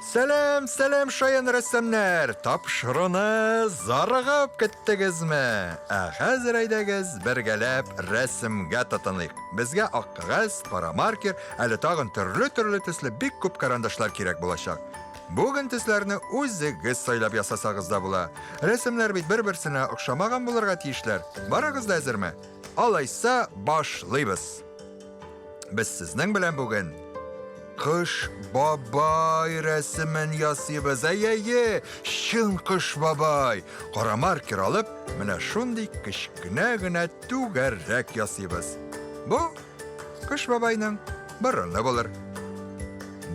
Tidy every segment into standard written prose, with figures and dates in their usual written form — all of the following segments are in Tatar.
Сәлам, сәлам, шаян рәссамнар! Тапшыруны зарыгып көттегезме? Ә хәзер әйдәгез бергәләп рәсемгә тотыныйк. Безгә ак кәгазь, кара маркер, әле тагын төрле-төрле төсле бик күп карандашлар кирәк булачак. Бүген төсләрне үзегез сайлап ясасагыз да була. Рәсемнәр бит бер-берсенә охшамаган булырга тиешләр. Барыгыз да әзерме? Алайса, башлыйбыз! Без сезнең белән бүген Кыш бабай рәсемен ясыйбыз. Әй-әйе, чын Кыш бабай. Кара маркер алып, менә шундый кечкенә генә түгәрәк ясыйбыз. Бу Кыш бабайның борыны булыр.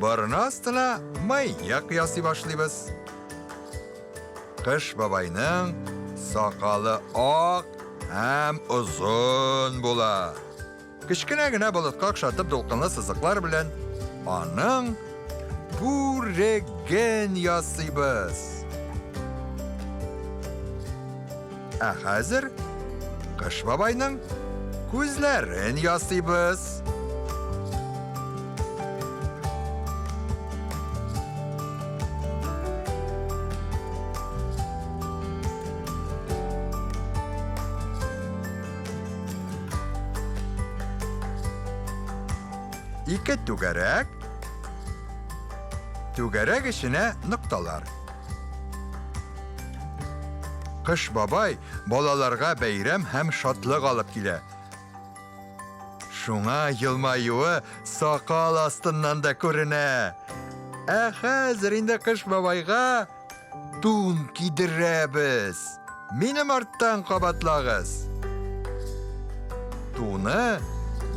Борыны астына мыек ясый башлыйбыз. Кыш бабайның сакалы ак һәм озын була. Кечкенә генә болытка охшатып дулкынлы сызыклар белән аның бүреген ясыйбыз. Ә хәзер Кыш бабайның күзләрен ясыйбыз. Ике түгәрәк. Түгәрәк эченә нокталар. Кыш бабай балаларга бәйрәм һәм шатлык алып килә. Шуңа елмаюы сакал астыннан да күренә. Ә хәзер инде Кыш бабайга Тун кидерәбез. Минем арттан кабатлагыз. Туны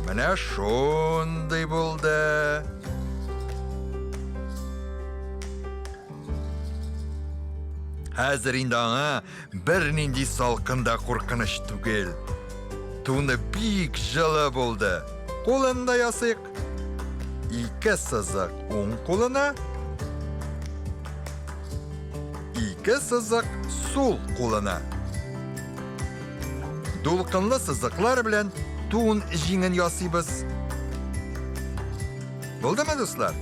менә шундый булды. Хәзер инде аңа бернинди салкын да куркыныч түгел. Туны бик җылы булды. Кулын да ясыйк. Ике сызык уң кулына, ике сызык сул кулына. Дулкынлы сызыклар белән тун җиңен ясыйбыз. Булдымы, дуслар?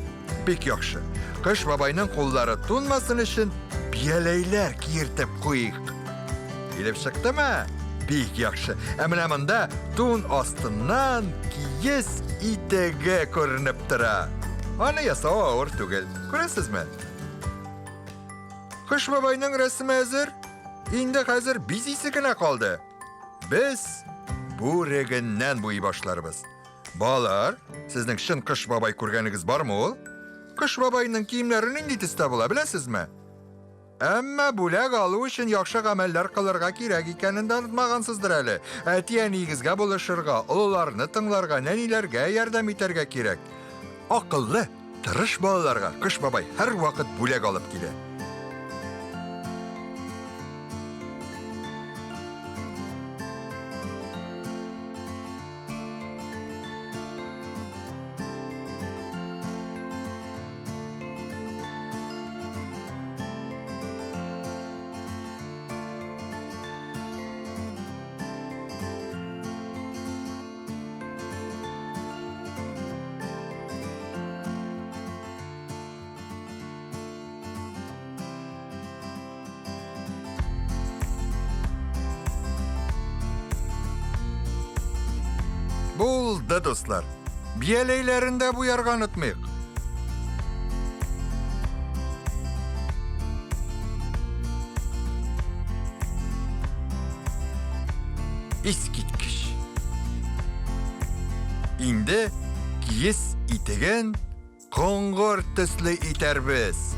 Бик яхшы. Кыш бабайның куллары тунмасын өчен бияләйләр киертеп куйыйк. Килеп чыктымы? Бик яхшы. Ә менә монда тун астыннан киез итеге күренеп тора. Аны ясау авыр түгел. Күрәсезме? Кыш бабайның рәсеме әзер. Инде хәзер бизисе генә калды. Без бүрегеннән буй башларбыз. Балалар, сезнең чын Кыш бабай күргәнегез бармы ул? Кыш бабайның киемнәре нинди төстә була, беләсезме? Әмма бүләк алу өчен яхшы гамәлләр кылырга кирәк икәнен дә онытмагансыздыр әле. Әти-әниегезгә булышырга, олыларны тыңларга, нәниләргә ярдәм итәргә кирәк. Акыллы, тырыш балаларга Кыш бабай һәрвакыт бүләк алып килә. Булды, дуслар. Бияләйләрен дә буярга онытмыйк. Искиткеч. Инде киез итеген Коңгыр төсле итәрбез.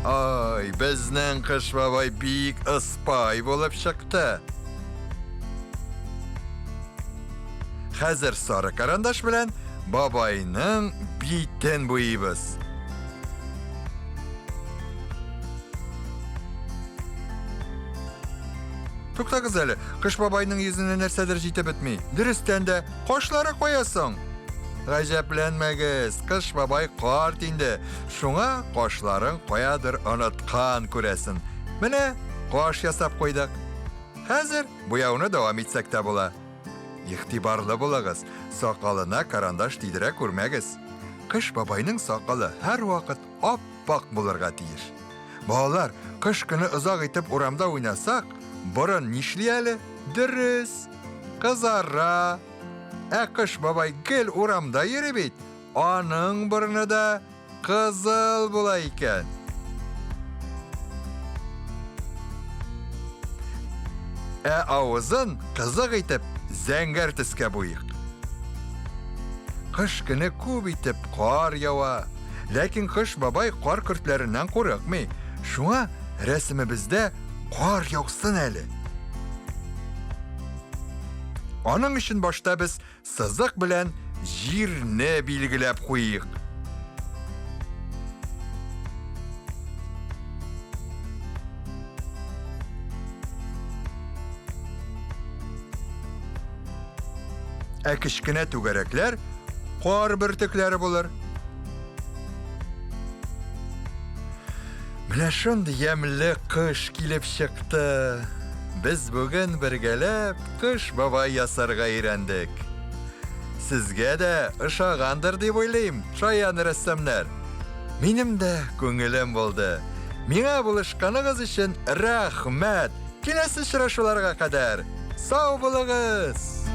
Ай, безнең Кыш бабай бик ыспай булып чыкты. Хәзер сары карандаш белән бабайның битен буйыйбыз. Туктагыз әле, Кыш бабайның йөзенә нәрсәдер җитеп бетми. Дөрестән дә, кашлары кая соң? Гаҗәпләнмәгез, Кыш бабай карт инде. Шуңа кашларын каядыр оныткан, күрәсен. Менә каш ясап куйдык. Хәзер буяуны дәвам итсәк тә була. Игътибарлы булыгыз, сакалына карандаш тидерә күрмәгез. Кыш бабайның сакалы һәрвакыт ап-ак булырга тиеш. Балалар, кыш көне озак итеп урамда уйнасак, борын нишли әле? Дөрес, кызара. Ә Кыш бабай гел урамда йөри бит, аның борыны да кызыл була икән. Ә авызын кызык итеп зәңгәр төскә буйыйк. Кыш көне күп итеп кар ява. Ләкин Кыш бабай кар көртләреннән курыкмый. Шуңа рәсемебездә кар яусын әле. Аның өчен башта без Сызык белән җирне билгеләп куйыйк. Ә кечкенә түгәрәкләр кар бөртекләре булыр. Менә шундый ямьле кыш килеп чыкты. Без бүген бергәләп Кыш бабай ясарга өйрәндек. Сезгә дә ошагандыр дип уйлыйм, шаян рәссамнар. Минем дә күңелем булды. Миңа булышканыгыз өчен рәхмәт. Киләсе очрашуларга кадәр сау булыгыз!